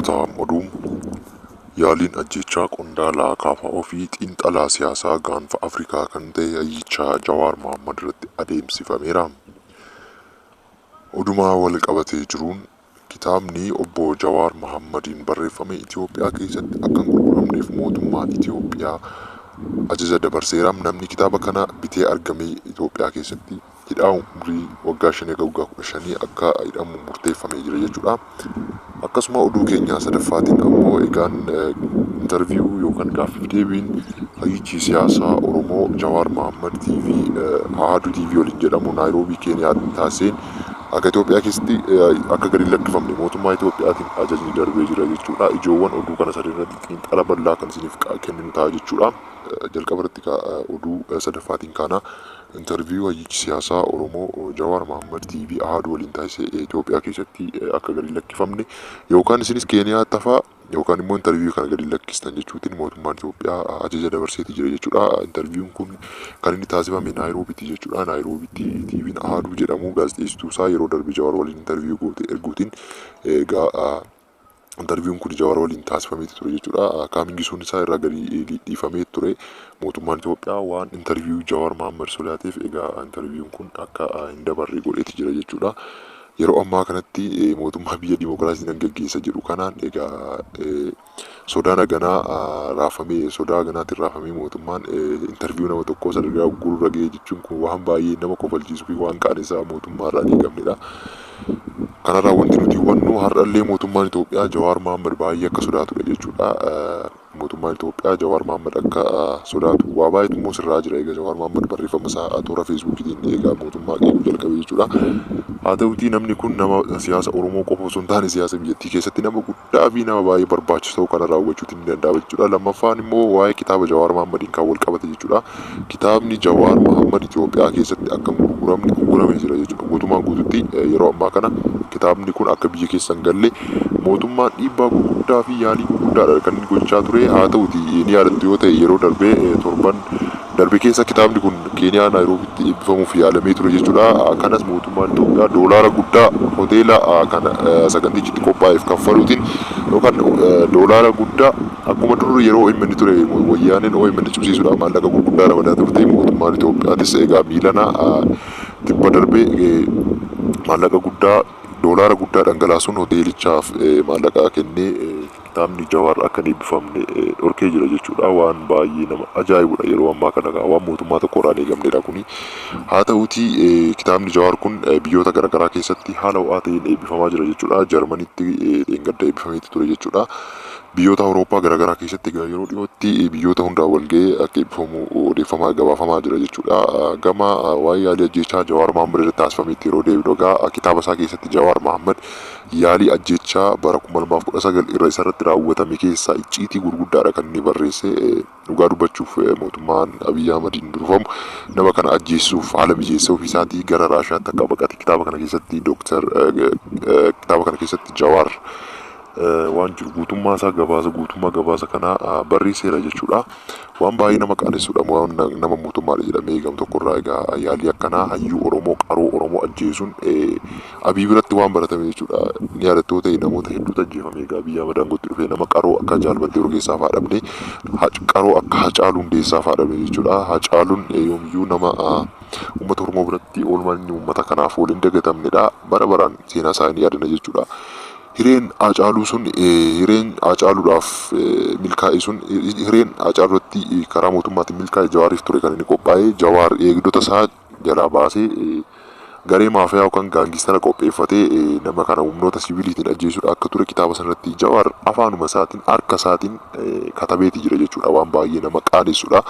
Namoota oduu yaaliin ajjeechaa qondaala KFO fi xiinxalaa siyaasaa gaanfa Afrikaa kan ta'e Hayyichaa Jawaar Mohammad irratti adeemsifameera. Odumaa wal qabatee jiruun kitaabni obbo Jawaar Mohammadiin barreeffame Itoophiyaa keessatti akka hin gurguramneef mootummaan Itoophiyaa ajaja dabarseera. Namni kitaaba kana bitee argame Itoophiyaa keessatti hidhaa umrii waggaa 5 hanga waggaa 15 akka hidhamu murteeffamee jira jechuudha. Akkasuma oduu keenya sadaffaatiin ammoo egaan interview yookaan gaaffiif deebiin hayyichi siyaasaa Oromoo Jawaar Mohammad TV Ahadu TV waliin jedhamu Naayiroobii Keeniyaatti taasiseen akka Itoophiyaa keessatti akka gadi hin lakkifamne mootummaa Itoophiyaatiin ajajni darbee jira jechuudha. Ijoowwan oduu kana sadii irratti xiinxala bal'aa kan isiniif kenninu ta'a jechuudha. Jalqaba irratti oduu sadaffaatiin kaana. Interview hayyichi siyaasaa Oromoo Jawaar Mohammad TV Ahaduu waliin taasise Itoophiyaa keessatti akka gadi lakkifamne yookaan isinis Keeniyaatti hafaa yookaan immoo interview kana gadi lakkistan jechuutiin mootummaan Itoophiyaa ajaja dabarseeti jira jechuudha. Interview'n kun kan inni taasifame Naayiroobitti jechuudha. Naayiroobitti TV'n Ahaduu jedhamu gaazexeessituu isaa yeroo darbe Jawaar waliin interview goote erguutiin egaa interview'n kun Jawaar waliin taasifameeti ture jechuudha. Kaamingisuun isaa irraa gadi dhiifamee ture. Mootummaan Itoophiyaa waan interview Jawaar Mohammad sodaateef egaa interview'n kun akka hin dabarre godheeti jira jechuudha. Yeroo ammaa kanatti mootummaa biyya dimokiraasii nan gaggeessa jedhu kanaan egaa sodaa naganaa raafamee sodaa haganaatiin raafamee mootummaan interview nama tokkoo sadarkaa gurra ga'e jechuun kun waan baay'ee nama kofalchiisuu fi waan qaanessaa mootummaa irraa hin eegamnedha. Kanarraa wanti nuti hubannu har'allee mootummaan Itoophiyaa Jawaar Mohammad baay'ee akka sodaatudha jechuudha. Mootummaan Itoophiyaa Jawaar Mohammad akka sodaatu waa baay'eetu immoo sirraa jira. Egaa Jawaar Mohammad barreeffama isaa toora Feesbuukiitiin egaa mootummaa qeequu jalqabe jechuudha. Haa ta'utii namni kun nama siyaasa Oromoo qofa osoo hin taane siyaasa biyyattii keessatti nama guddaa fi nama baay'ee barbaachisu ta'uu kanarraa hubachuutiin ni danda'ama jechuudha. Lammaffaan immoo waa'ee kitaaba Jawaar Mohammadiin kan wal qabate jechuudha. Kitaabni Jawaar Mohammad Itoophiyaa keessatti akka hin gurguramne ugguramee jira jechuudha. Guutumaan guututti yeroo ammaa kana kitaabni kun akka biyya keessa hin galle mootummaan dhiibbaa gurguddaa fi yaalii gurguddaadha kan inni gochaa ture. Haa ta'uti ni yaadattu yoo ta'e yeroo darbee torban darbe keessa kitaabni kun Keeniyaa Naayiroobitti eebbifamuuf yaalamee ture jechuudha. Kanas mootummaan Itoophiyaa doolaara guddaa hoteela kana sagantichitti qophaa'eef kaffaluutiin yookaan doolaara guddaa akkuma dur yeroo OMN ture wayyaaneen OMN cimsiisuudhaaf maallaqa gurguddaa ramadaa turte mootummaan Itoophiyaatis egaa miilana tibba darbee maallaqa guddaa doolaara guddaa dhangalaasuun hoteelichaaf maallaqa kennee kitaabni Jawaar akka hin eebbifamne dhorkee jira jechuudha. Waan baay'ee nama ajaa'ibudha yeroo ammaa kana waan mootummaa tokko irraa hin eegamnedha kuni. Haa ta'uutii kitaabni Jawaar kun biyyoota garaagaraa keessatti haala ho'aa ta'een eebbifamaa jira jechuudha. Jarmanitti dheengadda eebbifameeti ture jechuudha. Biyyoota Awurooppaa garaagaraa keessatti egaa yeroo dhiyootti biyyoota hundaan wal ga'ee akka eebbifamu odeeffamaa gabaafamaa jira jechuudha. Gama waa'ee yaalii ajjeechaa Jawaar Mohammad irratti taasifametti yeroo deebinu egaa kitaaba isaa keessatti Jawaar Mohammad yaalii ajjeechaa bara 2019 irra isarratti raawwatame keessaa icciitii gurguddaadha kan inni barreesse. Dhugaa dubbachuuf mootummaan Abiy Ahmadiin durfamu nama kana ajjeessuuf haala mijeessee ofii isaatii gara Raashiyaatti akka baqate kitaaba kana keessatti Dooktar kitaaba kana keessatti Jawaar waan jiru guutummaa isaa gabaasa guutummaa gabaasa kanaa barreesseera jechuudha. Waan baay'ee nama qaanessuudha waan nama mootummaadha jedhamee eegamu tokkorraa egaa yaalii akkanaa hayyuu Oromoo qaroo Oromoo ajjeesuun Abiy biratti waan baratame jechuudha. Ni yaadattoo ta'e namoota hedduutu ajjeefame egaa Abiy Ahmad aangootti dhufee nama qaroo akka Jaal Battee Urgeessaa fa'aa dhabne qaroo akka Hacaaluu Hundeessaa fa'aa dhabne jechuudha. Hacaaluun yoomiyyuu nama uummata Oromoo biratti oolmaan inni uummata kanaaf oole hin dagatamnedha. Bara baraan seenaa isaa ni yaadanna jechuudha. Hireen Haacaaluu sun hireen Haacaaluudhaaf milkaa'e sun hireen Haacaaluu irratti karaa mootummaatiin milkaa'e Jawaariif ture kan inni qophaa'e. Jawaar eegdota isaa jalaa baasee garee maafiyaa yookaan gaangistara qopheeffatee nama kana humnoota siviiliitiin ajjeesuudha akka ture kitaaba sanarratti Jawaar afaanuma isaatiin harka isaatiin katabeeti jira jechuudha. Waan baay'ee nama qaanessuudha.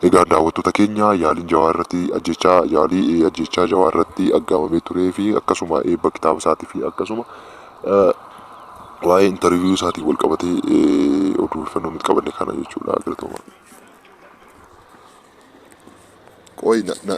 Egaa daawwattoota keenya yaaliin Jawaar irratti ajjechaa yaalii ajjechaa Jawaar irratti aggaamamee turee fi akkasuma eebba kitaaba isaatii fi akkasuma waa'ee interview isaatiin wal qabatee odeeffannoo nuti qabanne kana jechuudha. Galatooma. Qoy na na